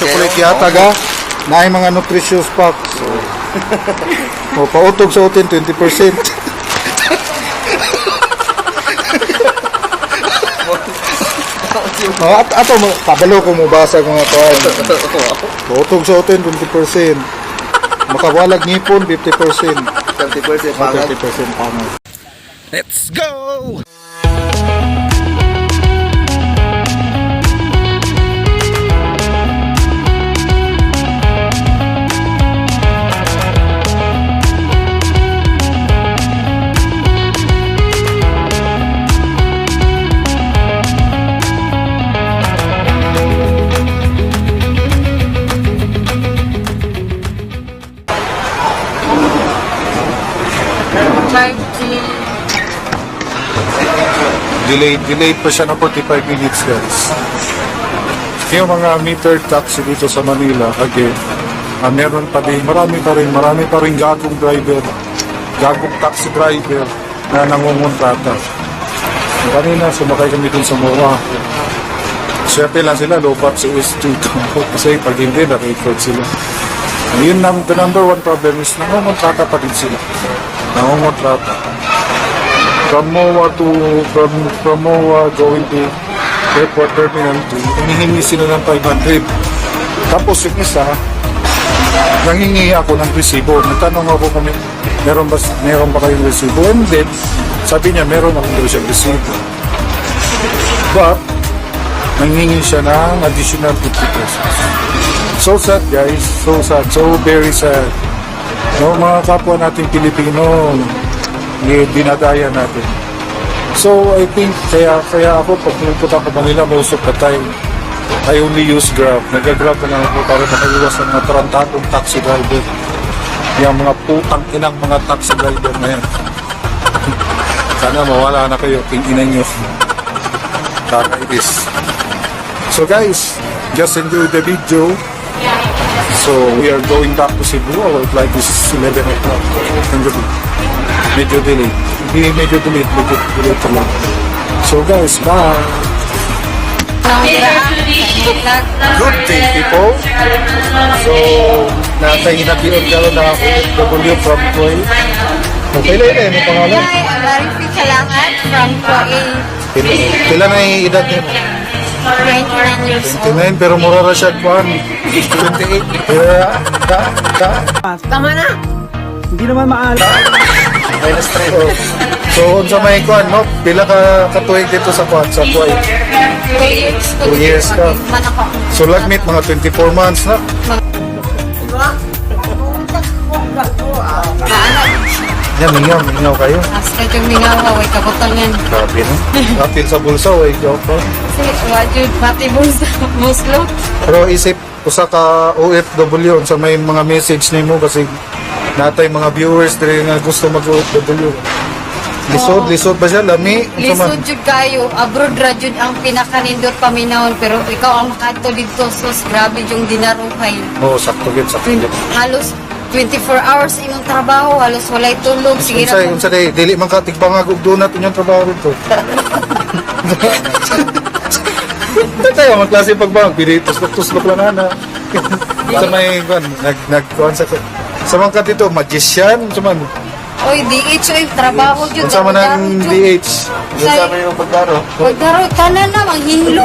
Chocolate yata ga. Naay mga nutritious packs. So, o, pautog sa utin, 20%. Oh, at ato mo kabalo ko mo basa mga kuan. Pautog sa utin 20%. Makawalag ngipon 50%. 30% Oh, pangag. 30% pangag. Let's go! Delayed, delayed pa siya ng 45 minutes, guys. Yung mga metered taxi dito sa Manila, again, meron pa din, marami pa rin gagong driver, gagong taxi driver na nangungontrata. Kanina, sumakay kami dun sa MOA. Swerte lang sila, lobat si SG. Kasi pag hindi, na-record sila. Yun, the number one problem is nangungontrata pa din sila. Nangungontrata. From MOA going to Airport Terminal 2, humihingi sila ng 500. Tapos yung isa, nangingi ako ng resibo. Nagtanong ako kung meron ba kayong resibo. And then, sabi niya, meron akong daw siyang resibo. But, nangingi siya ng additional 50 pesos. So sad, guys, so sad, so very sad. No, mga kapwa nating Pilipino, dinadaya natin. So, I think, kaya ako, pag pumunta ako Manila, most of the time, I only use Grab. Nag-Grab na lang ako para makaiwas ng mga tarantadong taxi driver. Yung mga putang inang mga taxi driver na yan. Sana mawala na kayo, ting ina nyo. Kakainis. So guys, just enjoy the video. So we are going back to Cebu. Our flight is 11 o'clock ng gabi. Medyo delay. Hindi medyo delay, medyo delay talaga. So guys, bye! Good day, people! So, nasa hinabion karon na OFW from Kuwait. Okay lang eh, may pangalan. Hi, I'm Larry Kalahat from Kuwait. Pila na yung edad niya? 29 years old. 29, pero mura ra siya kwan. 28. Yeah. Ta, ta. Tama na! Hindi naman maalam. Minus 3. So, unsa may kwan, no? Pila ka katuig dito sa kwan, sa Kuwait? 2 years ko. 2 years ka. Man ako. So, lagmit mga 24 months na. Maano? Yan, mingaw, mingaw kayo. Hasta yung mingaw, way kabutangan. Grabe, no? Apil sa bulsa, way joke ko. Kasi, wajud, pati muslo. Pero isip, usa ka OFW unsa may mga message nimo kasi natay mga viewers diri nga gusto mag OFW. Lisod, lisod ba siya? Lami? Unsa man? Lisod jud kayo. Abroad ra jud ang pinakanindot paminawon pero ikaw ang makaadto didto, sus, grabe yung dinaruhay. Oo, sakto gid, sakto gid. Halos 24 hours imong trabaho, halos walay tulog. Sige Unsa ra. unsa day dili man ka tigbangag og donut inyong trabaho dito. Tayo man klase pagbangag, pili tuslok-tuslok lang ana. Sa may kuan nag nag kuan sa mga ka dito magician unsa man? Oy, DH oy, trabaho jud. Unsa man ang jud. DH? Yung sa amin yung pagdaro. Pagdaro, tanan na, manghinlo.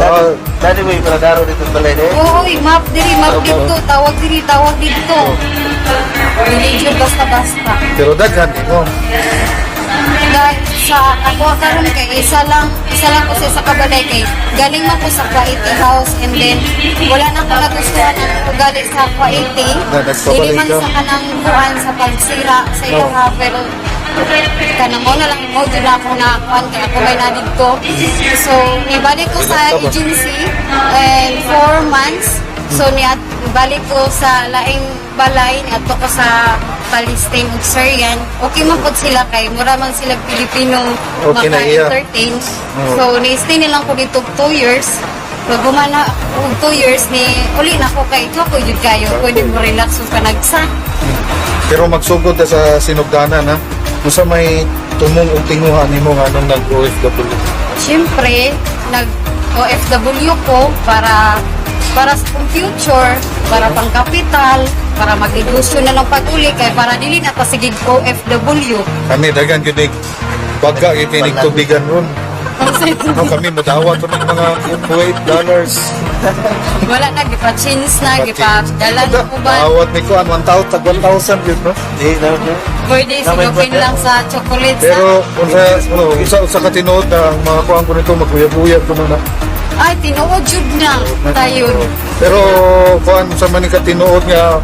Ah, Dali mo yung pagdaro dito sa balay eh. Oo, map diri, map dito, tawag diri, tawag dito. Dili jud basta-basta. Pero daghan mo. Dahil sa ako karon kay isa lang ko sa kabalay kay galing man ko sa Quality House and then wala na ko nagustuhan ang ugali sa Quality. Na, nagpabalik Dili man ka. sa kanang kuan sa pagsira sa ilaha pero kanang mo na lang mo jud na ako na kuan kay ako may na didto. So nibalik ko sa agency and 4 months. So niat balik ko sa laing balay niadto ko sa Palestine ug Syrian. Okay man pud sila kay mura man sila Pilipino Okay na iya. maka-entertain. Oo. So ni-stay nilang ko dito 2 years. Pag gumana og 2 years ni uli na ko kay ko jud kayo pwede mo relax ug panagsa. Pero magsugod ta sa sinugdanan ha. Unsa may tumong og tinguha nimo nga nung nag OFW? Siyempre, nag OFW ko para para sa kong future, para pang kapital, para magnegosyo na lang pag-uli kay para dili na pasigig OFW. Kami dagan gyud nig baga gyud kay nig tubigan ron. No, kami modawat to ng mga Kuwait dollars. Wala na gipa-change na, gipa-dala na uban. Dawat ni kuan 1,000 tag 1,000 gyud, no. Di, no, no. Pwede sigupin lang sa chocolate sa. Pero unsa no, usa usa ka tinuod na ang mga kuan ko nito maguyab-uyab ko na. Ay, tinuod jud na tayo. Pero kuan sa man ni ka tinuod nga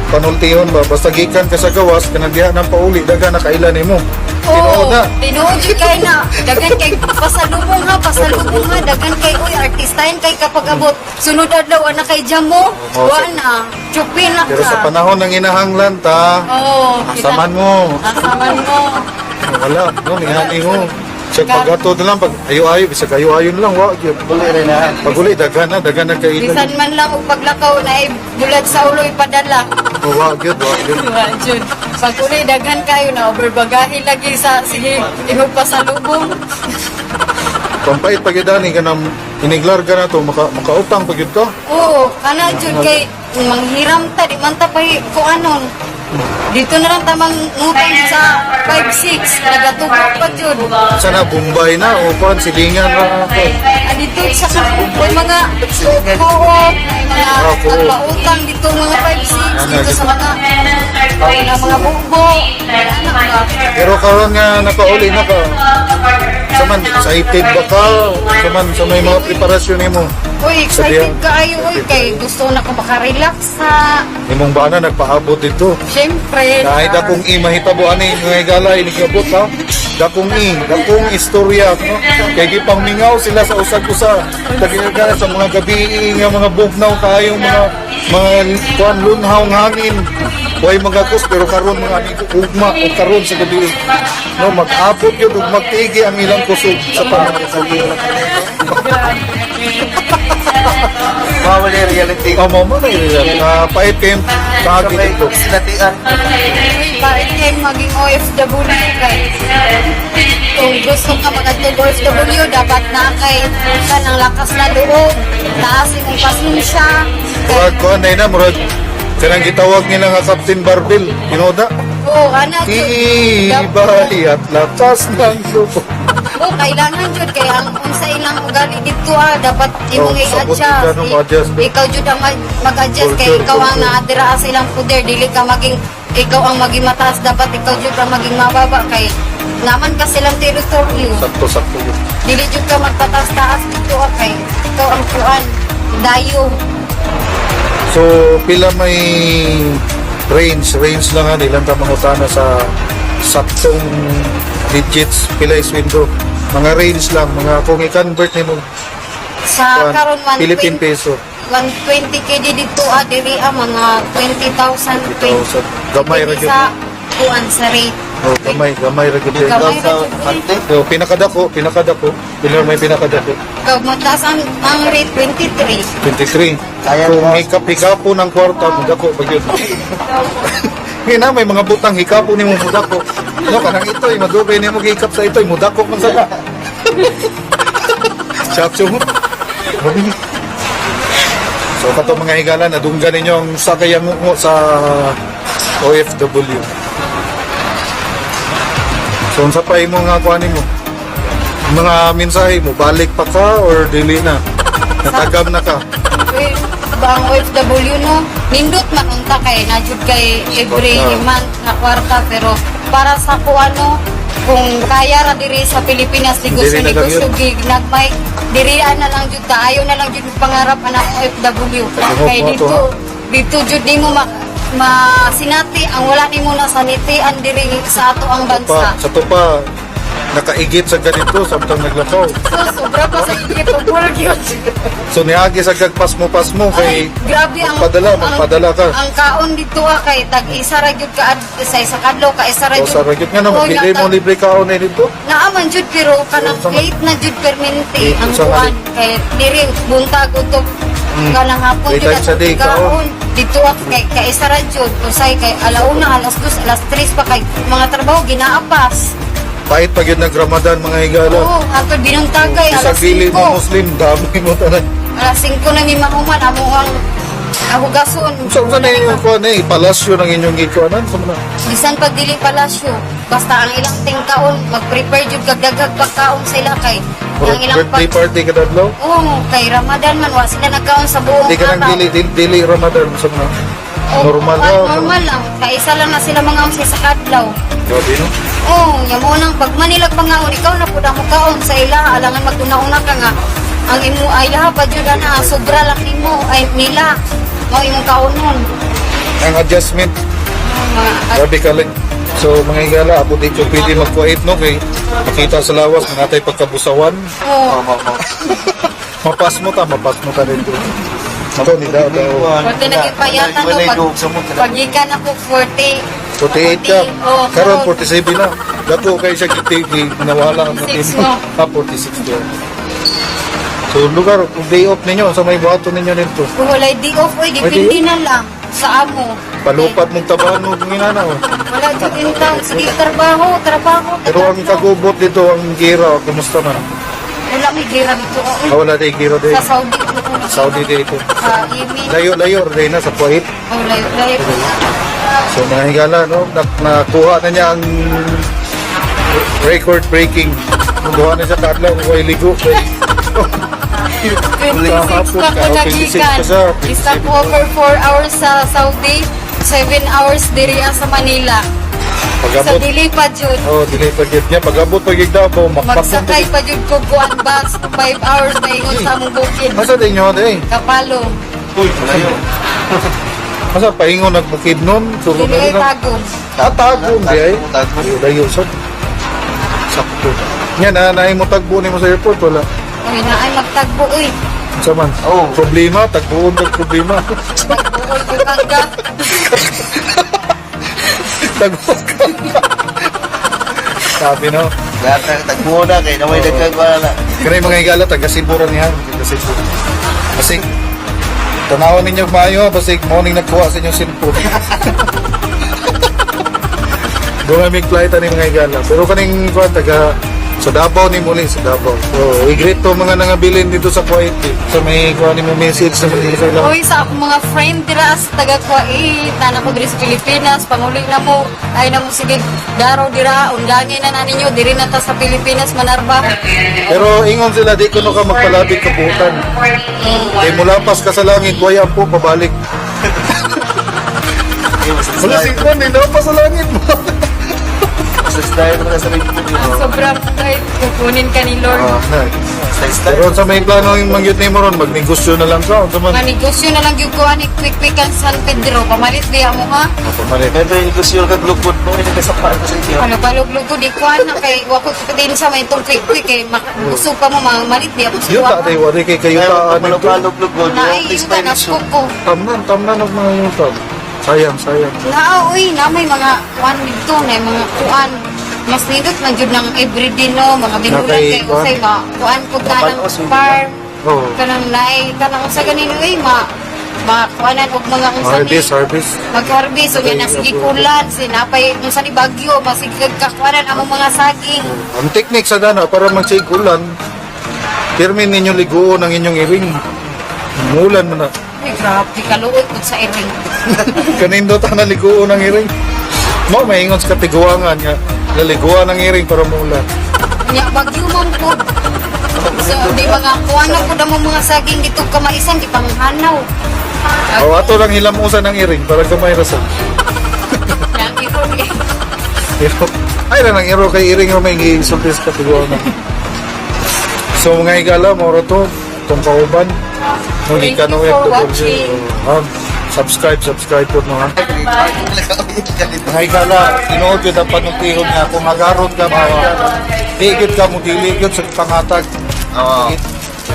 panultihon ba, basta gikan ka sa gawas kanang diha nang pauli daga na kaila nimo. Tinuod na. Tinuod jud kay na. Dagan kay pasalubong ha, pasalubong ha. Dagan kay uy artistahin kay kapag abot. Sunod adlaw ana kay jam mo. Oo, Wa na. Chupin na Pero sa ka. panahon ng inahanglan ta, Oo. asaman mo. Asaman mo. Wala, no, ningani mo. Siya pag-ato na lang, pag ayo-ayo, bisag ayo-ayo na lang, wa gyud. Uli rin na. Pag uli, daghan na, daghan na kay Bisan man lang og paglakaw na ay bulag sa ulo ipadala. Oh, wa gyud, wa gyud. Wa jud. Pag uli daghan kayo na overbagahe lagi sa sige inog pasalubong. Pampait pag yun, dani, kanang iniglarga na to, makautang pag yun ka. Oo, kana jud kay manghiram ta di man ta pay kuanon. Dito na lang tamang ngutang sa 5-6, nagatubok pa jud. Sana Bombay na, o kuan, silingan na. Ah, dito sa may mga co-op, mga Co-op. nagpautang dito mga 5-6, dito sa mga mga bugbo. Ano ba? Pero karon nga nakauli na ka, sa man, excited ba ka? Sa man, sa may mga preparasyon nimo. Uy, excited kaayo uy kay gusto na ko makarelax sa Imong bana nagpaabot dito. syempre. Kahit dakong i mahitabo ani nga higala inigabot ha. Dakong i, dakong istorya no. Kay gipangmingaw sila sa usag-usa. Tagigala sa mga gabi nga mga bugnaw kaayong mga kuan lunhaw nga hangin. Way mga kus pero karon mga amigo ugma o karon sa gabi. No, mag-abot yun ug magtigi ang ilang kusog sa panahon. Mawala yung reality. Oh, mo mo na yun. Pait kayo kaagi Sabay, dito. sinatian. Pait kay maging OFW kay kung gusto ka mag-adtog OFW dapat na kay kanang lakas na loob, taas imong pasensya. Murag kuan na murag kanang gitawag nila nga Captain Barbell. Tinoda. Oo, ana jud. Tibay at lakas ng loob. Oo, kailangan jud kay ang unsa ilang ugali dito ah, dapat imong Oh, sabot i-adjust. ka nung adjust. Ikaw jud ang mag-adjust kay Culture, ikaw ang culture. naadira sa ilang poder, dili ka maging ikaw ang maging mataas, dapat ikaw jud ang maging mababa kay naman ka silang teritoryo. Sakto, sakto yun. Dili jud ka magpataas-taas dito ah, kay ikaw ang kuan dayo. So, pila may range lang ha, ilang ka mangutana sa saktong digits, pila is window. Mga range lang, mga kung i-convert nimo Sa kuan, karon 120 Philippine peso. 120 KD dito ah, diri ah, mga 20,000. 20,000. Gamay ra Depende gyud. sa kuan sa rate. Oh, gamay, gamay ra gyud. Gamay. Sa ante. So, pinakadako, pila may pinakadako? Kag mataas ang rate 23. 23. Kaya Kung mo. hikap-hikapo ng kwarta, mudako pag yun. Ngayon na, may mga butang hikapo ni mo mudako. No, kanang itoy, madugay ni mo hikap sa itoy, mudako man sa ka. Shop siya. So, kato mga higala, nadunggan ninyo ang sakayang ngungo sa OFW. So, unsa pa imo nga kuha nimo? Mga mensahe mo, balik pa ka or dili na? Natagam na ka? Uy, ba ang OFW no? Nindot man unta kay na jud kay every Kwarta. month na kwarta pero para sa ko ano kung kaya ra diri sa Pilipinas negosyo Diri na lang negosyo yun. gig nagmay diri na lang jud ta ayo na lang jud pangarap ana OFW Tuhok kay mo dito to, dito jud nimo ma, masinati ang wala nimo na sanitian diri sa ato ang Pa, bansa. sa to pa, nakaigit sa ganito samtang naglakaw. So sobra pa sa igit og gyud. So niagi sa gagpasmo-pasmo Ay, kay grabe ang magpadala, magpadala ka. Ang kaon dito ah kay tag isa ra gyud ka sa isa kadlaw ka isa ra O sa ragyot nga naman, Oy, bigay mo libre kaon na dito. Naaman jud pero kanang Sa- late na jud permente ang Sa- kuan kay diri buntag utok kanang hapon Three jud times a day, kaon. kaon. Dito ah kay kay isa ra jud usay kay alauna, alas 2, alas 3 pa kay mga trabaho ginaapas. Pait pag yun nag-Ramadan, mga higala. Oo, ato binuntagay, Bisag alas dili 5. mo Muslim, dami mo tanan. Alas 5 na mi mahuman, amo ang ahugason. Unsa unsa na inyong kuan eh, palasyo ng inyong gikuanan sa mga. Bisan pag dili palasyo, basta ang ilang tingkaon, mag-prepare jud kag daghang pagkaon sila kay ang ilang Birthday pag party kada adlaw. Oo, kay Ramadan man wa sila nagkaon sa buong Di ka nang araw. dili dili, dili Ramadan sa mga. Oo, Normal ah, lang. Normal lang. Kaisa lang na sila mga sa kadlaw. Grabe, no? Oo, oh, mo nang pag Manila pangaon, ikaw na pud ang kaon sa ila, alangan maguna-una ka nga. Ang imo ay laha pa jud ana, sobra lang nimo ay nila. Mao imong kaonon. Ang adjustment, Mga grabe ka lang. So mga higala, ako di ko pwede magkuwait, no, kay makita sa lawas natay pagkabusawan. oh, Mapas mo ta dito. Ito ni daw daw. Pwede naging payatan no pag pagikan ako 40. 48 ka. Oh, Karon 47 na. Dato kay siya gitigi nawala ang 46 no. Ah, 46 din. So lugar, kung day off ninyo, sa may buhaton ninyo nito. Kung walay day off, oy, depende na lang sa amo. Palupat mong tabano kung inana. Oh. Wala jud in town. Sige, trabaho, trabaho. Pero ang kagubot dito, ang gira, kumusta man? Wala may gira dito. Oy. Ah, wala day gira day. Sa Saudi. Saudi dito. Sa Yemen. Layo-layo, day na sa Kuwait. Oh, layo, layo. So mga higala, no? Nakuha na niya ang record breaking. Nakuha na siya kaadlaw kung way ligo. 26 pa ko Kahapon ka, 26 nagikan. ka siya, Stop over 4 hours sa Saudi, 7 hours diri sa Manila. Sa Pag-abot, dili pa jud. oh, dili pa gyud niya. Pag-abot pag Davao, makpakon. Magsakay pa jud ko kuan bus 5 hours na ingon sa among bukid. Asa din nyo, day? Kapalo. Uy, malayo. Asa paingon nagbukid nun? Sulod Dili na ay rin. tagom. Ah, tagom, di ay. Tagom. Layo, layo, sad. Sakto. Nga na, naay mo tagbo nimo sa airport, wala. Uy, naay magtagbo uy. Unsa man? Oh. Problema, tagbuon kag problema. Tagbuon ko kangga. Tagbuon ka. Sabi no. Lahat na tagbuo na kay naway nagkagwala na. Kanay mga higala, taga Cebu ra niya. Taga Cebu. Basig, tanawan ninyo maayo, ha, basig, morning nagkuha sa inyong cellphone. Gumamig flight ani mga higala. Pero kaning kuha, taga sa Davao ni muli, sa Davao. So, we greet to mga nangabilin dito sa Kuwait. Eh. So, may kuha ni mo message sa mga sa ilang. Uy, sa akong mga friend dira sa taga Kuwait, na ko diri sa Pilipinas, panguli na mo, ay na mo sige daro dira, undangin na na ninyo, diri na ta sa Pilipinas manarba. Pero ingon sila, di kuno ka magpalabig kabutan. Kay mulapas ka sa langit, waya po, pabalik. Wala si Kwan, eh, pa sa langit mo. Style naman sa rin. Ang sobrang bait, kukunin ka ni Lord. Ah, Style style. Pero sa may plano yung mangyut ni mo ron, magnegosyo na lang ka. Unsa man? Manegosyo na lang gyud ko ani quick quick ang San Pedro, pamalit biya mo ha. Pamalit. Medyo yung negosyo kag lukod mo, hindi ka sa pa sa inyo. Ano paluglug ko di ko ana kay wa ko din sa may itong quick quick kay busog pa mo mga malit biya mo sa Yuta day, wari kay kayo ta ano ito. Palog lukod, Na ay yuta na ko. Tamnan, tamnan og mga yuta. Sayang, sayang. Naa uy, na may mga kuan dito na mga kuan. Mas nindot man jud ng everyday no, mga binulan Nakay kay kuan. usay ma kuan pud ka ng farm. Oh. Kanang naay kanang usa ganin uy ma makuanan og mga unsa ni Harvest, harvest. mag-harvest unya na sige kulan sinapay unsa ni bagyo masigag kakuanan among mga saging. Ang technique sa dana para magsig ulan, pirmi ninyo liguon ang inyong iring. Mulan mo na. Uy, grabe kaluoy pud sa iring. Kanindo ta na liguon ang iring. Mo maingon sa katiguangan nga naliguan ang iring para muulan. Nya bagyo man pud. So di mga kuan na pud among mga saging dito kamaisan di panghanaw. O ato lang hilamusan ang iring para gamay ra sa. Yang iro eh. Pero, ay lang ang iro kay iring may gisulti sa katiguangan. So mga higala, moro to, itong kauban. Nung Thank you ikaw for watching. Subscribe, subscribe po no ha. Mga higala, tinuod yun ang panutihon nga kung agaron ka mga higala. Di gyud ka mo dili gyud sa pangatag. Oo.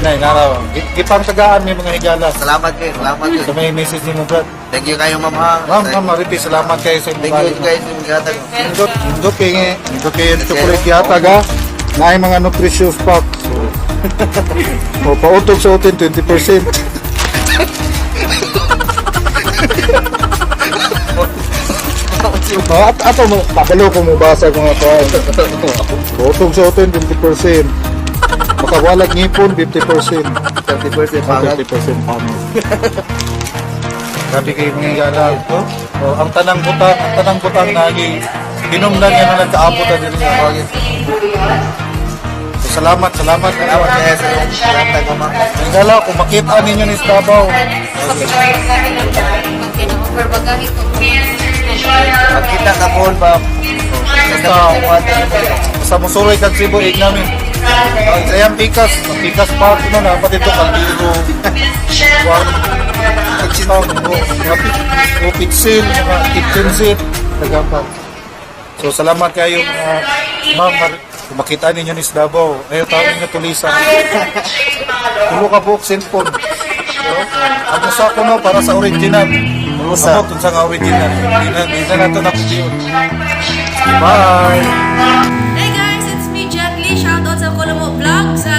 Nay, naraw. Gipangtagaan mi mga higala. Salamat kayo, salamat kayo. Sa may message ni mo Brad. Thank you kayo, ma'am. ha. Ma'am, ma'am, Maripi, salamat kayo sa Thank you guys yung gatag. Indot, indot kay indot kay chocolate yata ga. Naay mga nutritious pack. So, o pautog sa utin 20%. Oh, at ato mo kabalo ko mo basa ko nga to. Botong sa hotel 50%. Makawalag ngipon 50%. 30% pangag. 50% pangit. Grabe kayo mga gala. Oh, ang tanang butang nagi hinumdan nga na nagkaabot na din niya. So, salamat, salamat. Salamat kaya sa iyong hatag, ma'am. Mga gala, kung makita ninyo ni sa Davao, Pag bagahe ko. Magkita ka po, ma'am. Basta, basta musuroy kag Cebu, ig namin. Sa iyang pikas, ang pikas park no na, pati ito, kaldero, one, kitchen, o pitsil, mga kitchen set, tagapa. So, salamat kayo, mga ma'am, kung makita ninyo ni sa Davao, ayaw tao ninyo tulisa. Tulo ka buok cellphone. So, ang usa ko no, para sa original. Usa. Ako, kung sa nga original. Hindi na nato nakubiyon. Bye! Hey guys, it's me, Jet Li. Shoutout sa Kolomo Vlog, sa